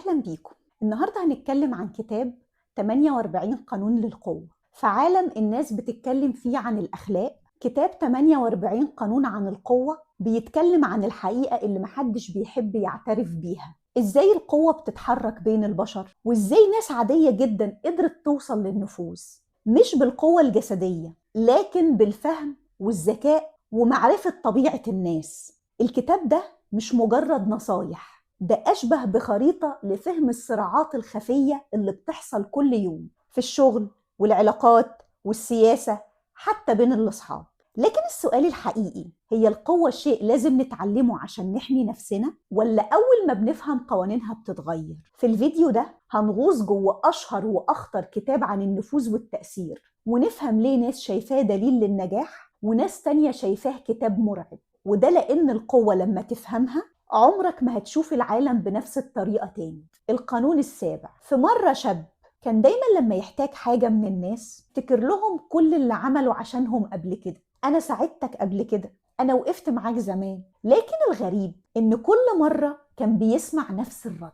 أهلا بيكم. النهاردة هنتكلم عن كتاب 48 قانون للقوة. في عالم الناس بتتكلم فيه عن الأخلاق، كتاب 48 قانون عن القوة بيتكلم عن الحقيقة اللي محدش بيحب يعترف بيها. إزاي القوة بتتحرك بين البشر، وإزاي ناس عادية جدا قدرت توصل للنفوذ، مش بالقوة الجسدية لكن بالفهم والذكاء ومعرفة طبيعة الناس. الكتاب ده مش مجرد نصايح، ده أشبه بخريطة لفهم الصراعات الخفية اللي بتحصل كل يوم في الشغل والعلاقات والسياسة، حتى بين الأصحاب. لكن السؤال الحقيقي، هي القوة شيء لازم نتعلمه عشان نحمي نفسنا، ولا أول ما بنفهم قوانينها بتتغير؟ في الفيديو ده هنغوص جوه أشهر وأخطر كتاب عن النفوذ والتأثير، ونفهم ليه ناس شايفاه دليل للنجاح وناس تانية شايفاه كتاب مرعب. وده لأن القوة لما تفهمها عمرك ما هتشوف العالم بنفس الطريقة تاني. القانون السابع، في مرة شاب كان دايما لما يحتاج حاجة من الناس افتكر لهم كل اللي عملوا عشانهم قبل كده. أنا ساعدتك قبل كده، أنا وقفت معاك زمان. لكن الغريب إن كل مرة كان بيسمع نفس الرد: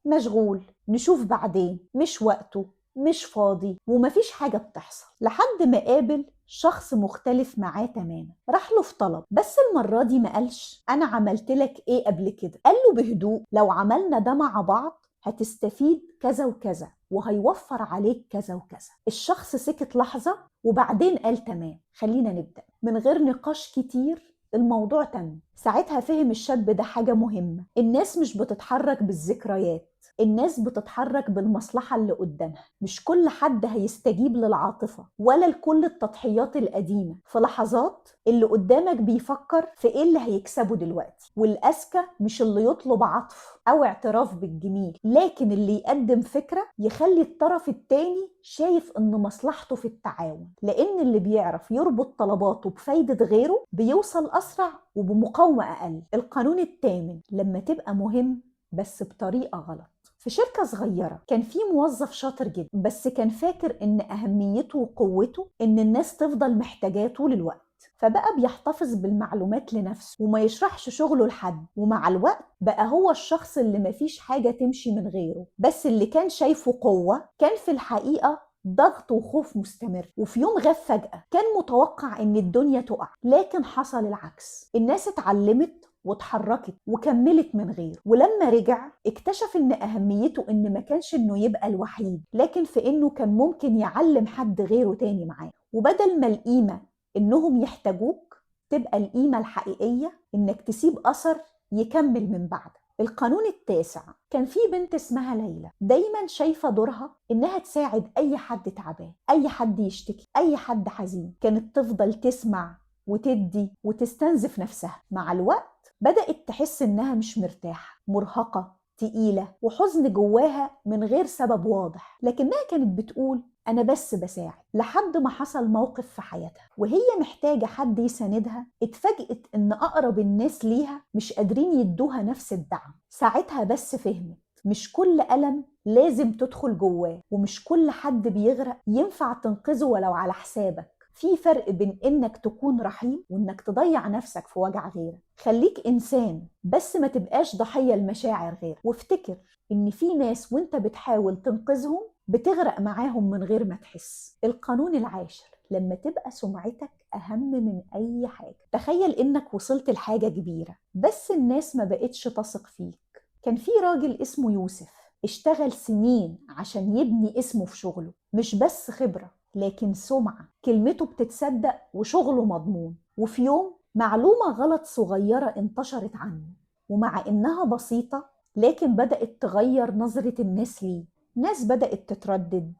مشغول، نشوف بعدين، مش وقته، مش فاضي، ومفيش حاجة بتحصل. لحد ما قابل شخص مختلف معاه تماما، راح له في طلب، بس المرة دي ما قالش أنا عملت لك إيه قبل كده، قال له بهدوء لو عملنا ده مع بعض هتستفيد كذا وكذا وهيوفر عليك كذا وكذا. الشخص سكت لحظة وبعدين قال تمام، خلينا نبدأ. من غير نقاش كتير الموضوع تم. ساعتها فهم الشاب ده حاجة مهمة: الناس مش بتتحرك بالذكريات، الناس بتتحرك بالمصلحة اللي قدامها. مش كل حد هيستجيب للعاطفة ولا لكل التضحيات القديمة. في لحظات اللي قدامك بيفكر في ايه اللي هيكسبه دلوقتي، والأذكى مش اللي يطلب عطف أو اعتراف بالجميل، لكن اللي يقدم فكرة يخلي الطرف التاني شايف إن مصلحته في التعاون. لأن اللي بيعرف يربط طلباته بفايدة غيره بيوصل أسرع وبمقاومة أقل. القانون الثامن، لما تبقى مهم بس بطريقة غلط. في شركة صغيرة كان في موظف شاطر جدا، بس كان فاكر إن أهميته وقوته إن الناس تفضل محتاجاه طول الوقت، فبقى بيحتفظ بالمعلومات لنفسه وما يشرحش شغله لحد. ومع الوقت بقى هو الشخص اللي مفيش حاجة تمشي من غيره، بس اللي كان شايفه قوة كان في الحقيقة ضغط وخوف مستمر. وفي يوم غاب فجأة، كان متوقع إن الدنيا تقع، لكن حصل العكس. الناس اتعلمت واتحركت وكملت من غيره. ولما رجع اكتشف ان اهميته ان ما كانش انه يبقى الوحيد، لكن في انه كان ممكن يعلم حد غيره تاني معاه. وبدل ما القيمة انهم يحتاجوك، تبقى القيمة الحقيقية انك تسيب اثر يكمل من بعدك. القانون التاسع، كان في بنت اسمها ليلى، دايما شايفة دورها انها تساعد اي حد تعبان، اي حد يشتكي، اي حد حزين. كانت تفضل تسمع وتدي وتستنزف نفسها. مع الوقت بدأت تحس إنها مش مرتاحة، مرهقة، تقيلة، وحزن جواها من غير سبب واضح، لكنها كانت بتقول أنا بس بساعد. لحد ما حصل موقف في حياتها وهي محتاجة حد يساندها، اتفاجئت إن أقرب الناس ليها مش قادرين يدوها نفس الدعم. ساعتها بس فهمت مش كل ألم لازم تدخل جواه، ومش كل حد بيغرق ينفع تنقذه ولو على حسابك. في فرق بين إنك تكون رحيم وإنك تضيع نفسك في وجع غيرك. خليك إنسان بس ما تبقاش ضحية لمشاعر غيرك. وافتكر إن في ناس وإنت بتحاول تنقذهم بتغرق معاهم من غير ما تحس. القانون العاشر، لما تبقى سمعتك أهم من أي حاجة. تخيل إنك وصلت لحاجة كبيرة بس الناس ما بقتش تثق فيك. كان في راجل اسمه يوسف، اشتغل سنين عشان يبني اسمه في شغله، مش بس خبرة لكن سمعة، كلمته بتتصدق وشغله مضمون. وفي يوم معلومة غلط صغيرة انتشرت عنه، ومع إنها بسيطة لكن بدأت تغير نظرة الناس ليه. ناس بدأت تتردد،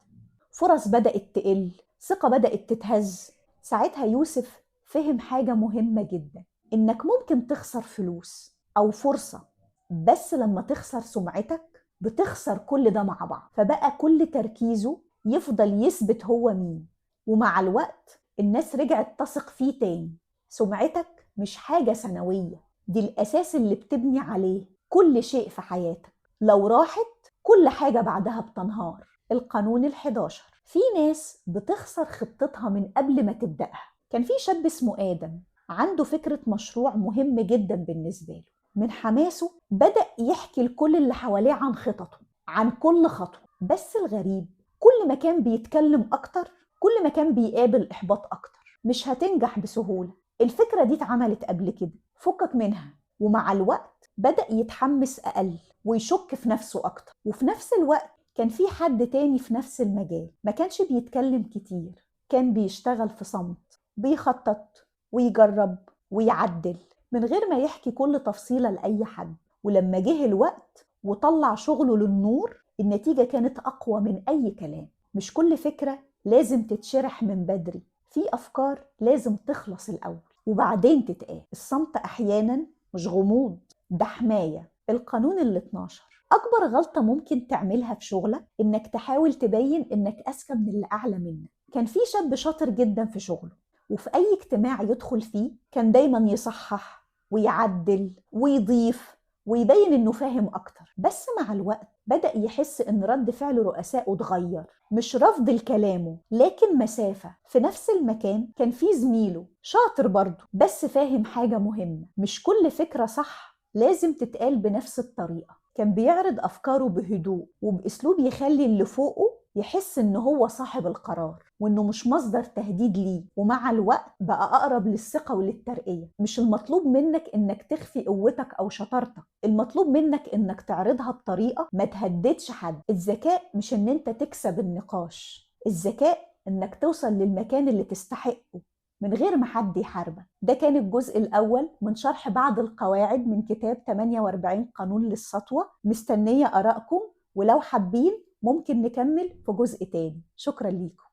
فرص بدأت تقل، ثقة بدأت تتهز. ساعتها يوسف فهم حاجة مهمة جدا، إنك ممكن تخسر فلوس أو فرصة، بس لما تخسر سمعتك بتخسر كل ده مع بعض. فبقى كل تركيزه يفضل يثبت هو مين، ومع الوقت الناس رجعت تثق فيه تاني. سمعتك مش حاجة ثانوية، دي الأساس اللي بتبني عليه كل شيء في حياتك. لو راحت كل حاجة بعدها بتنهار. القانون 11، في ناس بتخسر خطتها من قبل ما تبدأها. كان في شاب اسمه آدم، عنده فكرة مشروع مهم جدا بالنسبة له. من حماسه بدأ يحكي لكل اللي حواليه عن خططه، عن كل خطوة. بس الغريب كل ما كان بيتكلم أكتر كل ما كان بيقابل إحباط أكتر. مش هتنجح بسهولة، الفكرة دي اتعملت قبل كده، فكك منها. ومع الوقت بدأ يتحمس أقل ويشك في نفسه أكتر. وفي نفس الوقت كان في حد تاني في نفس المجال ما كانش بيتكلم كتير، كان بيشتغل في صمت، بيخطط ويجرب ويعدل من غير ما يحكي كل تفصيلة لأي حد. ولما جه الوقت وطلع شغله للنور، النتيجة كانت أقوى من أي كلام. مش كل فكرة لازم تتشرح من بدري، في أفكار لازم تخلص الأول وبعدين تتقال. الصمت أحيانا مش غموض، ده حماية. القانون ال 12، أكبر غلطة ممكن تعملها في شغلك إنك تحاول تبين إنك أذكى من اللي أعلى منك. كان في شاب شاطر جدا في شغله، وفي أي اجتماع يدخل فيه كان دايما يصحح ويعدل ويضيف ويبين إنه فاهم أكتر. بس مع الوقت بدأ يحس إن رد فعل رؤسائه اتغير، مش رفض لكلامه لكن مسافة. في نفس المكان كان في زميله شاطر برضه بس فاهم حاجة مهمة، مش كل فكرة صح لازم تتقال بنفس الطريقة. كان بيعرض أفكاره بهدوء وبأسلوب يخلي اللي فوقه يحس إن هو صاحب القرار وإنه مش مصدر تهديد ليه. ومع الوقت بقى أقرب للثقة وللترقية. مش المطلوب منك إنك تخفي قوتك أو شطارتك، المطلوب منك إنك تعرضها بطريقة ما تهددش حد. الذكاء مش إن أنت تكسب النقاش، الذكاء إنك توصل للمكان اللي تستحقه من غير ما حد يحاربك. ده كان الجزء الأول من شرح بعض القواعد من كتاب 48 قانون للسطوة. مستنية آرائكم، ولو حابين ممكن نكمل في جزء تاني. شكرا ليكم.